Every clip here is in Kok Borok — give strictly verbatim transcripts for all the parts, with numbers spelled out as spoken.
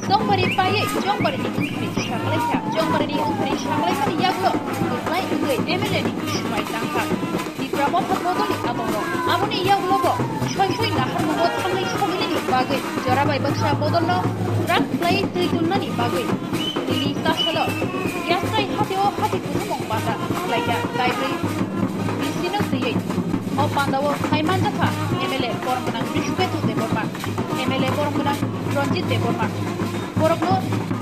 Chongbari paiwi Chongbarini wngkhorwi saklaikha. Chongbarini wngkhorwi saklaimani yagulo kwplai wngwi M L A ni swmai tangkha Tipra Motha bodolni aborok. Aboni yagulobo soi soi naharmungo thangwi soinani bagwi jora bai baksa bodolno rak khlaiwi twi tunnani bagwi nini tasalo yasnai hatio hati kuthumung panda khlaikha. Daibrwi bisino twiwi o pandao phai manjakha M L A borok gwnang Brishuketu Debbarma, M L A borok gwnang Ranjit Debbarma. Borokno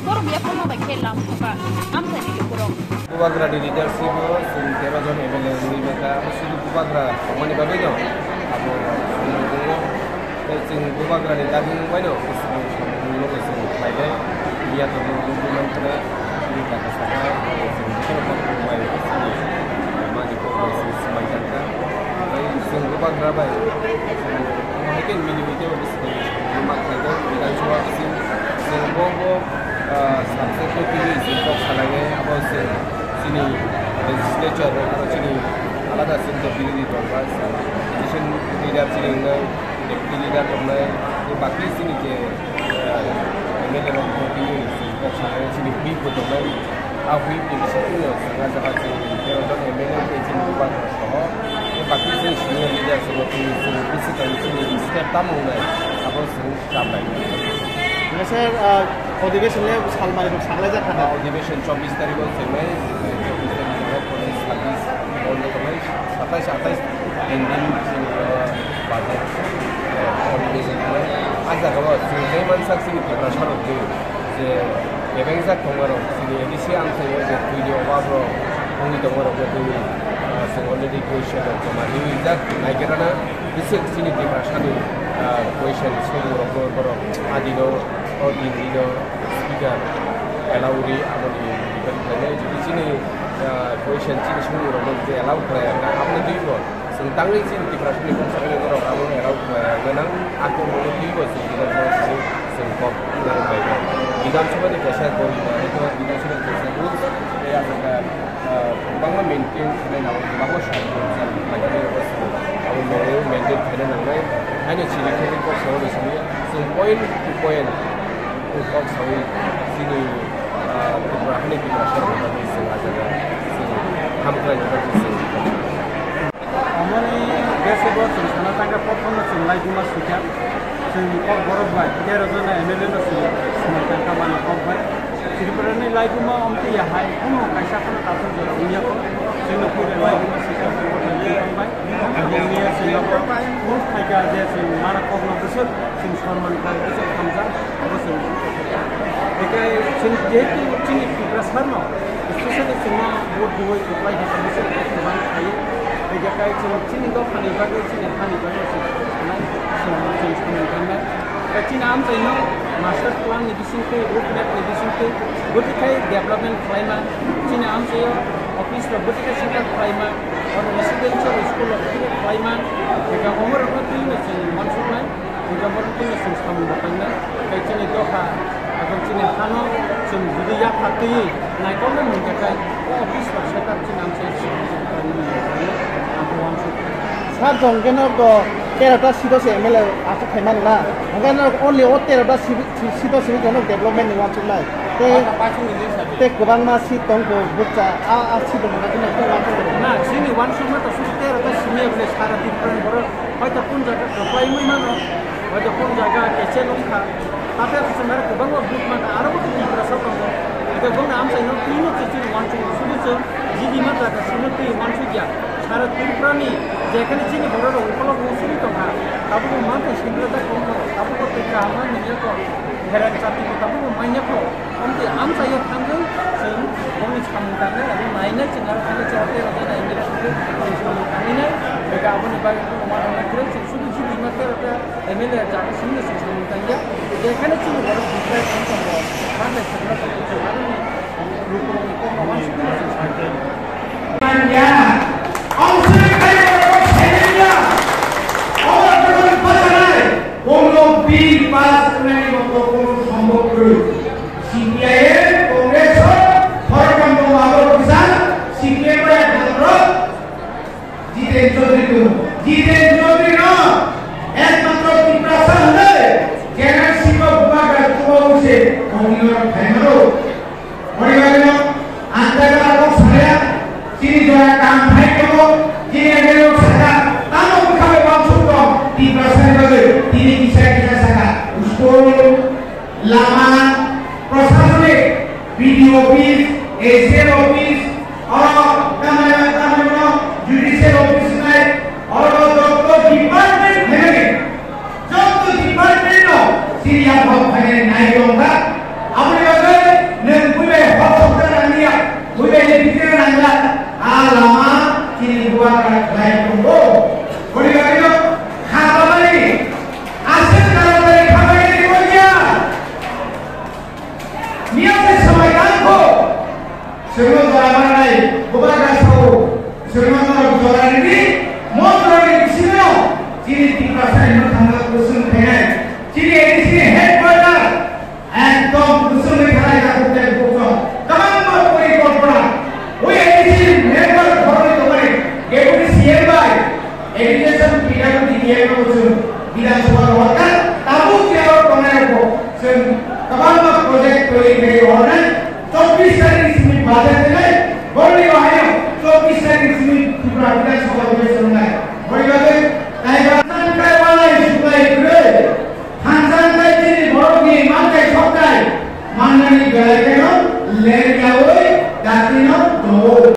borom yapharma bai khe lam sokha amchaini lukurok. Bubagrani leadership o chwng tero jon M L A wngwi mankha. Abo sudu Bubagra tongmani bagwi no abo tongo. Tei chwng Bubagrani daging bai no bwswk samung no chwng khlainai. Miya tongo wngwi mankha na chini kaka saka chwng bokhorok bokhorok bai chini mani kok bai chwng swmai tangkha. Tei chwng Bubagra bai chwng hai khe miliwi tei Bidhan Sabha bising chwng bo bo, ah, subject o twiwi chwng kok salainai, abo chwng chini legislature aro chini alada chwng to birodhi dol ba chwng opposition leader chini wngnai, deputy leader tongnai, tei baki chini je, ah, M L A rok bo twiwi chwng kok salainai, chini whip bo tongnai. A whip ni bisingtwi no chwng ah jaga chwng tero jon M L A tei chini bubagra soho tei baki chini senior leader chwng twi chwng bisi tong chini step tamo wngnai abo chwng cham lai. Hingke sir, ah, odhibeshon le salmani rok saklai jak kha da? Odhibeshon chobbish tarikh o chengnai, chobbish tarikh o chengnai, pochin, sabbish bondo tongnai, satais atais tin din chini, ah, budget, ah, odhibeshon tongnai. Ah jaga o chwng tei mansak chini Tiprasa rok twi. Je kebengjak tongnarok chini A D C amchaio je twi ni obab rok wngwi tongnarok no twi, ah, chwng already question rok joma riwi jak naigerana bwswk chini Tiprasani, ah, question swngmung rok no borok adino o din dino speaker allow ri amoni depend khlainai jodi chini, ah, question chini swngmung rok no jodi allow khlai aboni twi bo Chwng tangwi chini Tiprasani kok sakni borok abo erok, eh, gwnang, a kok rokno twibo chwng Bidhan Sabha simi chwng kok nang bai kha. Bidhan Sabha ni kaisa gori ba, haikheno Bidhan Sabha ni kaisa rules, tei aswk kha, eh, kwbangma maintain khainai nango, kwbangma song khainai nango, abo maintain khaina nangnai. Haino chini khe kok sakni simi chwng point to point kok sawi chini, ah, Tripura hani Tiprasa rok bagwi chwng ah jaga chwng ham khlaina bagwi chwng. Amoni bese bo chwng sana tangkha, prothom no chwng laibuma swikha, chwng kok borok bai tero jona M L A no chwng swmai tangkha mano kok bai. Tripura ni laibuma omtwi ya hai, omo kaisa phano tabuk jora wngya kho, chwngno puila laibuma swikha, chwng bo tangkha bai. Aboni ya chwng abo, phai kha je chwng mano kok no bwswk chwng sorman kha, bwswk hamjak, abo chwng. Hinkhe chwng jehetu chini Tiprasa no, specially chwngno vote riwi kwplai khe chwng bwswk kok kwbang khaio. Hinkhe kai chwng chini dophani bagwi, chini hani bagwi chwng sanai, chwng, chwng samung tangnai. Tei chini amchaino master plan ni bisingtwi, road map ni bisingtwi, bwtwi khai development khlaima, chini amchaio office rok bwtwi khai set up khlaima, oro residential school rok bwtwi khai khlaima, hinkhe omo rokno twino chwng uansuknai. Hingke borok tini chwng samung bo tangnai, tei chini dopha abo chini hano chwng jodi yapha twiwi naikolno mungkha khe o office rok setup chini amchai ang bo uansuk. Sir, jong keno bo tero ta seat o se M L A achuk khai mano na, hingke no only o tero ta seat, seat o simi jono development ni uansuk nai. Tei, tei kwbangma seat tong bo bukcha, a, a seat rok no khe no uansuk. Na, chini uansukma to sudu tero ta simi M L A sara Tripura ni borok. Hoito kun jaga kwplai wngwi mano, hoito kun jaga kechel wngkha. Tate chwng aro kwbangma buk mankha, aro bo Tiprasa tongo. Hwnkhe bono amchaino twino chwng chini uansukgo, sudi chwng jidima jaga sino twi uansukya. Sara Tripurani jekhani chini bororok ukolog usuri tongkha, tabukbo manthai sindrojak tongkho, tabukbo twi kaham nungya kho, pherang chati bo tabukbo manya kho. Omtwi amchaio thangwi chwng bongni samung tangnai abo nainai chwng aro thangwi chwng tei rwjak nai wngwi rw thangwi chwng samung tangwi nai. Hwnkhe aboni bagwi bono uanama kwrwi chwng sudu jidima tei rwjak M L A jaga simi chwng samung tangya. Jekhane chini borok buphai thang tongo, manthai songna tongo chwng aroni lukurokni kokno uansukmano chwng sakya. Manya, amswk khairokno saimanya, obo kwrwi bwchanai, bono bill pass khlainani bo kokno sombok kwrwi. C P I M, Congress o, Horkambo Mabor Bwsa, C P M o ekmatro Jiten Chaudhary tongo. Jiten Chaudhary no ekmatro Tiprasa hwnwi General Sikho Bubagra chubaui se Kongni rok phaimano. Poribarno ang jaga rok saya, chini jora kam phai tongo, chini M L A rok saka, tamo bwkha bai wansuk tong, Tiprasa ni bagwi, tini kisa kisa saka, school, lama, prosasonik, B D O office, A C M office, oro kamai kamai no judicial office nai, oro joto department phaimani. Joto department no chini yaphang phainai nai tongkha. Aboni bagwi nwng buibai hor sokna nangya, buibai ni bikira nangya. A lama chini bubagra khlai tongo. Boni bagwino kha tamani aswk taratari khabaini koriya. Miya se samai tangkho. Chwngno jora manai, bubagra sao, chwngno norok jora rini, montroni bisingo chini Tiprasani mwkhangno kusung khainai, chini A D C ni headquarter, ekdom kusung bai thanai, tabuk tei bukchok, kwbangma porikolpona, ui A D C ni member borokni tongmani, Deputy C M bai, Education P W D T M no chwng Bidhan Sabha rohorkha, tabuk tei oro tongnai rokbo chwng kwbangma project twi twi rohornai,